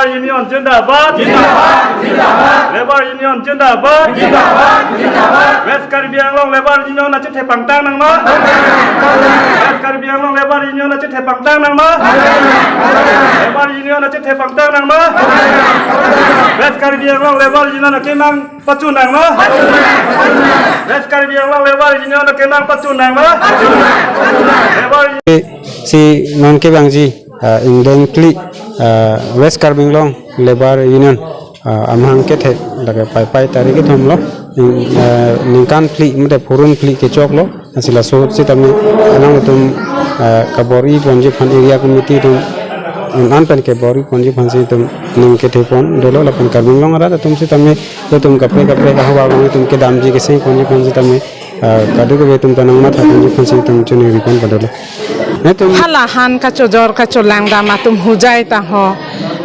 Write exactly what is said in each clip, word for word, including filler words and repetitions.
Union zindabad. Zindabad, zindabad. Labour Union zindabad. Zindabad, zindabad. West Karbi Anglong Labour Union achethe pangtang nangma. West Karbi Anglong Labour Union achethe pangtang nangma. Labour Union achethe pangtang nangma. West Karbi Anglong Labour Union akemang pachun nangma. West Karbi Anglong Labour Union akemang pachun nangma. Labour Si non kevangji, ah, ingdeng phli, ah, West Karbi Anglong Labour Union, ah, amahang kethe lake Paipai tarik kethom lo, ning-, ah, ningkan phli mate phurun phli kechok lo, lasi laso sitame alanglitum, ah, kabor-i ponji aphan area committee atum, um, an pen kebor-i ponji aphan si itum ning kethe pon dolo lapen Karbi Anglong arat atum sitame itum kaprek kaprek ahok along itum kedamji keseng ponji aphan sitame, ah, kadokave atum ta nangmatha ponji aphan si itum choningri pon padolo. Netum hala han kachojor kacholang dam atum hujai ta ho,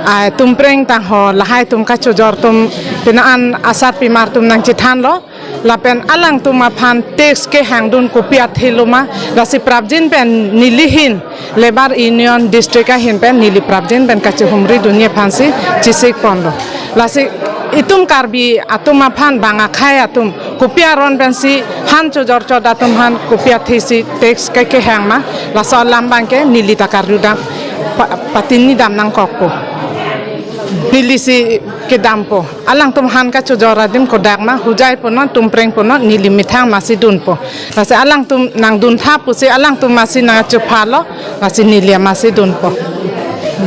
ah, tumpreng ta ho, lahai atum kachojor atum pini an asarpimar atum nangchethan lo. Lapen alangtum aphan tax kehang dun kopi athe lo ma, lasi prapjin pen neli ahin Labour Union district ahin pen neli prapjin pen kachihumri dunji aphan si chesik pon lo. Lasi itum Karbi atum aphan bang akhei atum kopi aron pen si han chojor chot atum aphan kopi athe si tax ke kehang ma, laso alam abang ke neli ta karju dam pa-, patini dam nangkokpo. Neli si kedampo. Alangtum han kachojor adim kodak ma, hujai punon, tumpreng punon, neli methang masi dunpo. Lasi alangtum nangduntha pusi alangtum masi nangchepha lo, lasi neli masi dunpo.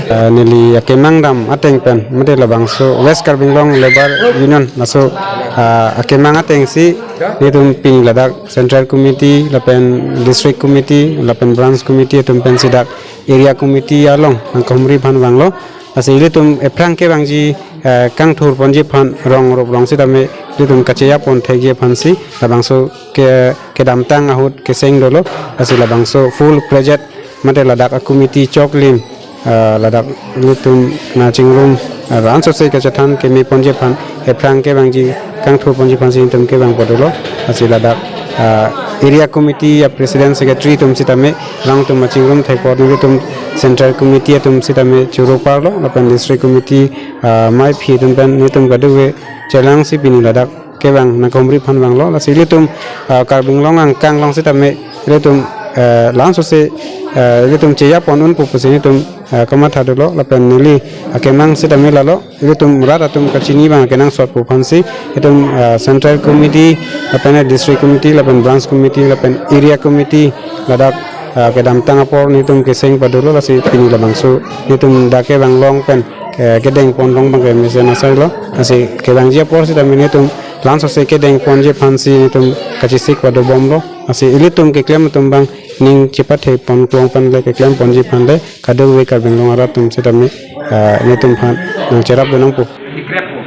Ah, neli akemang dam ateng pen, mate labangso West Karbi Anglong Labour Union, laso, ah, akemang ateng si, netum pini ladak Central Committee, lapen District Committee, lapen Branch Committee, atum pen si dak Area Committee along nangkehumri aphan vanglo. Lasi ilitum ephrang kevangji, eh, kangthur ponji aphan rong rup rong sitame ilitum kacheya pon thekji aphan si labangso ke, kedamtang ahut keseng dolo. Lasi labangso full project mate ladak a-committee choklim, eh, ladak ilitum nangchingrum, eh, ansose kachethan keme ponji aphan ephrang kevangji kangthur ponji aphan si itum kevang padolo. Lasi ladak, ah, area committee a-president secretary atum sitame alangtum achingrum thek pon, netum Central Committee atum sitame choro parlo, lapen District Committee, ah, maiphi atum pen netum kadokave chelang si pini ladak kevang nangkehumri aphan vanglo. Lasi ilitum, ah, Karbi Anglong angkang along sitame ilitum, eh, lansose, eh, ilitum cheya pon unpo pusi netum, eh, kamatha dolo, lapen neli akemang sitame lalo. Ilitum rat atum kachini abang kenangsot pu aphan si, itum, ah, Central Committee, lapen District Committee, lapen Branch Committee, lapen Area Committee, ladak, ah, kedamtang apor netum keseng padolo. Lasi pini labangso netum dak kevang along pen, eh, kedeng pon along abang ke mesen asai lo. Lasi kevangji apor sitame netum lansose kedeng ponji aphan si netum kachesik padobomlo. Lasi ilitum keklem atum abang ning chepathe pon klong aphan le keklem ponji aphan le kadokave Karbi Anglong arat atum sitame, ah, netum aphan nangcherap dun nangpo. Declare po.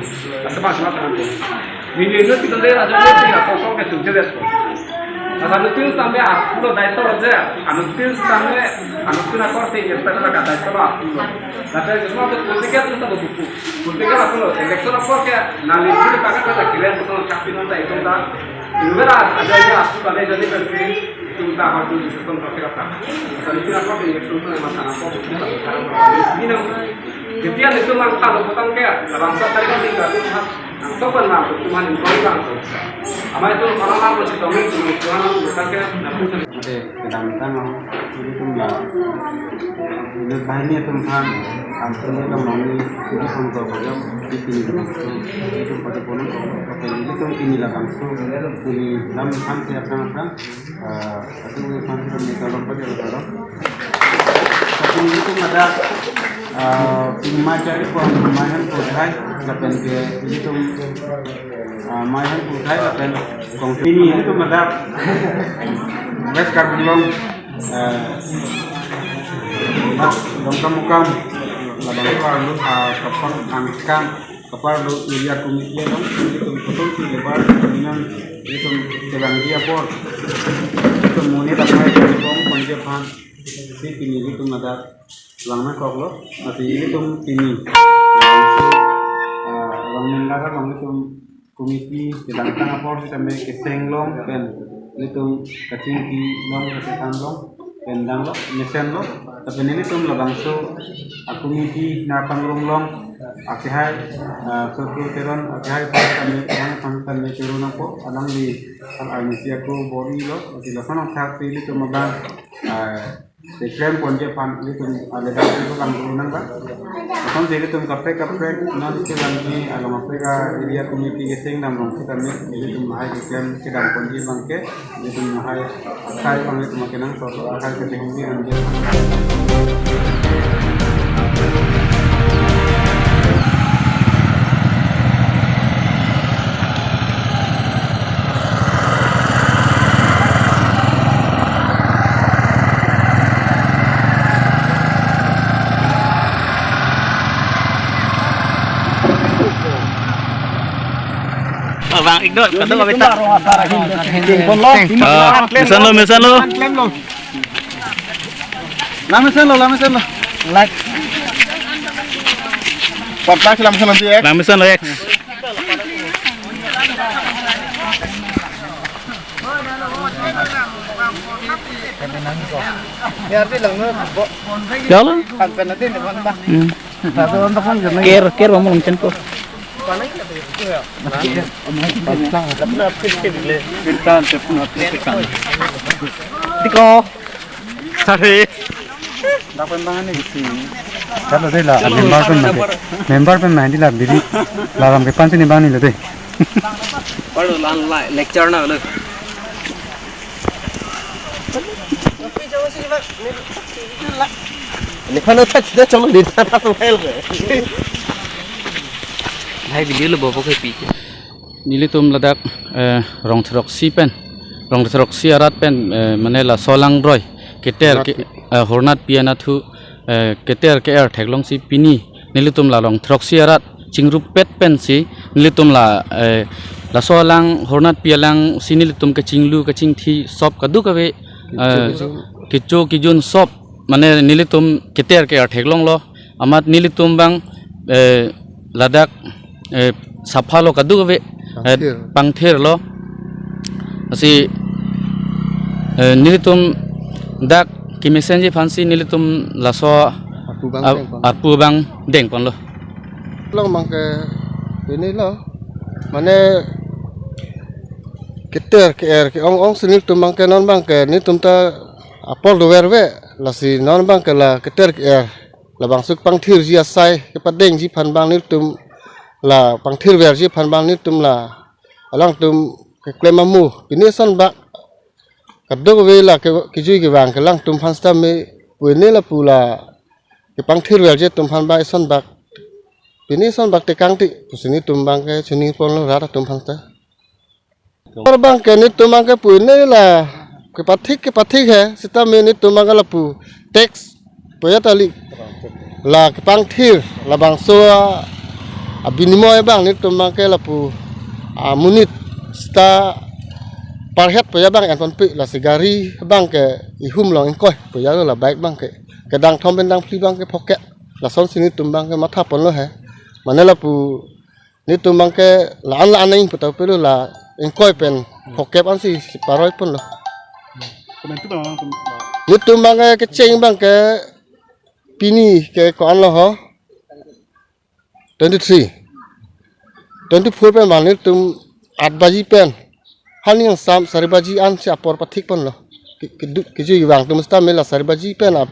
Asama sama tangan po. Mini itu kita le aja le sih asal asal ke tujuh le po. Asal itu sampai aku lo daito aja. Anu itu sampai anu itu nak korte ya kita nak daito lo aku lo. Tapi semua itu politik itu satu buku. Politik itu aku lo. Election aku ke nang itu pakai pada kalian semua kasih nonton itu dah. Inuera aja ya aku pada jadi kan sih. Itum ta harus sistem pakai apa? Misalnya kita apa punya contoh yang masa apa? Ini nang, jadi yang itu langkah lo potong kayak bangsa tadi kan tinggal tuh kan, langsung kan lah tuh kan yang kau langsung. Ama itu orang apa sih tahu itu Tuhan bukan kayak nggak bisa. Oke, kita minta mau ini tuh nggak. Ini bahannya tuh kan, langsung dia kan mau ini, ini pun kau kau di sini tuh, itu pada pun kau kau ini tuh inilah langsung ini dalam kan siapa kan? Ah, aduh, ini kan kita minta lompat ya, lompat. Tapi ini tuh ada, ah, pini mai cari pon, mai han puthai, lapen ke ini tuh, ah, mai han puthai, lapen kong ini, ini tuh ada West Karbi Anglong, ah, Dongkamukam, lapen itu ada, ah, kapang angkang, Kapar do area committee along, ilitum kosonsi Labour Union, ilitum kevangji apor. Ilitum monit aphai kebom ponji aphan. Si pini ilitum ladak vang nangkoklo, lasi ilitum pini. Ah, along nangkok along ilitum committee kedamtang apor sitame keseng long pen ilitum kachingki long kachethan long pen damlo, mesenlo. Tapi ilitum labangso a-committee nangpangrum long Akehai, ah, Sotro Teron, akehai aphan kami, alangphan kami choro nangpo, alangli, al-, arnisi ako bor-ilo, lasi lason athak si ilitum abang, ah, keklem ponji aphan, ilitum, ah, ledang ilitum abang choro nangpo. Lason si ilitum kaprek kaprek, non si kami, ah, along kaprek, ah, area community keseng dam rong si kami, ilitum hai keklem kedam ponji abangke, ilitum hai akai abang ilitum akenangsot, akai ke dihong di anjir. Bang, ikdot, kadang kami tak. Ah, mesan lo, mesan lo. Lamesan lo, lamesan lo. Like. Pemplak lamesan lo, X. Lamesan lo, X. Ya lo. Hmm. Ker, ker, bang, belum tentu. Tiko. Sorry. Kalau deh lah, member pen mati. Member pen mati lah, biri. Laram ke panti ni bang ni lo deh. Baru lan la lecture na lo. Ini kan udah sudah cuma di atas rel ke. Hai, video lo bawa ke pi. Nelitum ladak, eh, rong throksi pen, rong throksi arat pen, eh, mane laso alangroi keter ke, eh, hornat pi anatthu, eh, keter ke-er theklongsi pini nelitum la rong throksi arat chingrupet pensi nelitum la, eh, laso alang hornat pi alangsi nelitum kachinglu kachingthi sop kadokave, eh, kecho kejun sop mane nelitum keter ke-er theklonglo. Amat nelitum abang, eh, ladak, eh, sapha lo kadokave, eh, pangthir. Pangthir lo. Lasi, eh, nelitum dak kemesenji aphansi nelitum laso arpu abang, ah, deng pon, arpu abang deng ponlo. Long abangke ini lo. Mane keter ke-er ke-ong-ong si nelitum abangke non abangke nelitum ta apor doverve, lasi non abangke la keter ke-er labangso pangthirji asai kepadengji aphan abang nelitum, la pangthirverji aphan abang nelitum la alangtum keklem amu. Pini asonbak kadokave la ke, kejui kevang ke alangtum aphan sitame, pune lapu la kepangthirverji atum aphan abang asonbak pini asonbak tekang ti pusi nelitum abangke choningri ponlo rat atum aphan ta. Abangke nelitum abangke pune la kepathik kepathik he, sitame nelitum abangke lapu tax poya tali, la kepangthir labangso a, abinimoy abang nelitum abangke lapu amonit sita per head poya abang en ponpe, lasi gari abangke ihum along ingkoi poya lo, la bike abangke kedang thom pen dang phli abangke phokep. Lasonsi nelitum abangke matha ponlo he. Mane lapu nelitum abangke la-an la-an nangji pu ta pelo, la ingkoi pen phokep ansi paroi ponlo. Komantu abang, komantu abang. Nelitum abangke kecheng abangke pini ke ko-an lo ho? Twenty-three. Twenty-four pen abang nelitum aat baji pen, hini angsam sari baji ansi apor pathik ponlo. Ke, ke, kejui kevang atum sitame la sari baji pen ap,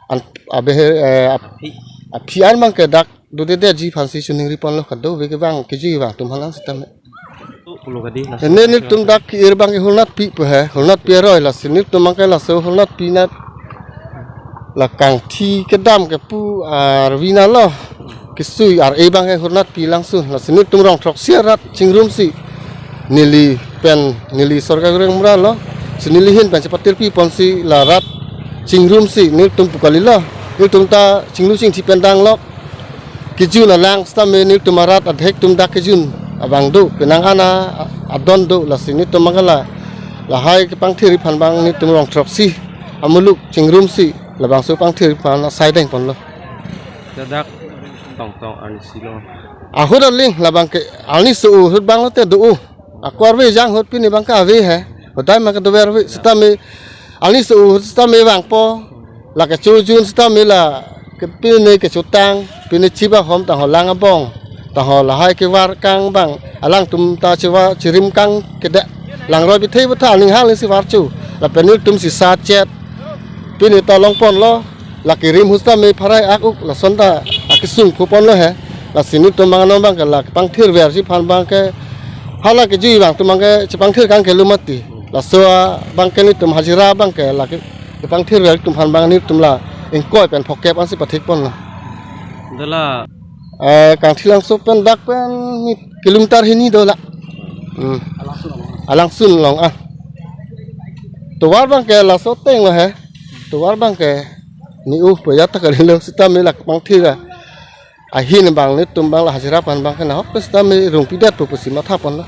an, abehe, eh, ap, aphi an abangke dak dodedetji aphansi choningri ponlo kadokave kevang kejui kevang atum aphan lang sitame. Pulo kadi, laso. Ini nelitum dak ke-ir abangke hornat pi pu he, hornat pi aroi, lasi nelitum abangke laso hornat pi anat la kangthi kedam kepu arvi na lo. Kesui ar-e abangke hornat pi langsun, lasi nelitum rong throksi arat chingrumsi neli pen, neli Sorga Goreng Mura lo, si neli ahin pen chepatirpi ponsi la rat chingrumsi nelitum pu kali lo. Nelitum ta chinglu chingthi pen dang lo. Kejun alang sitame nelitum arat adhek atum dak kejun abang do, penang ana adon do, lasi nelitum abangke la, lahai kepangthir aphan abang nelitum rong throksi amuluk chingrumsi labangso pangthir aphan asai deng ponlo. Ladak tongtong arnisi lo. Ahut aling labangke arnisi ahut abang lote do. Ako arve jang ahut pini abangke ave he. Hodai ma kedoverve sitame arnisi ahut sitame vangpo. La kecho kejun sitame la Ke pini kechotang, pini chiba hom tangho lang abong, tangho lahai kevar kang abang, alangtum ta chiva chirim kang kede, langroi bithe butha aning hal si varchu, lapen nelitum si sachet, pini ta longponlo, la kerim hustam me pharai ak-uk, lason ta akesung phuponlo he, lasi nelitum abang non abang ke la kepangthir verji aphan abang ke, hala kejui abang atum abang ke chepangthir kang kelo mati, laso abang ke nelitum hajira abang ke la ke kepangthir ver atum aphan abang nelitum la ingkoi pen phokep ansi pathikponlo. Dala. Eh, Kangthilangso pen dak pen ni kilometer hini do la. Hmm. Alangsun along. Alangsun along ah. Tovar abang ke laso ateng lo he. Tovar abang ke ni uh puyat ta kalilo sitame la kepangthir a. Ahin abang nelitum abang la hajira aphan abang ke nahok sitame rung pidet pu pusi mathaponlo.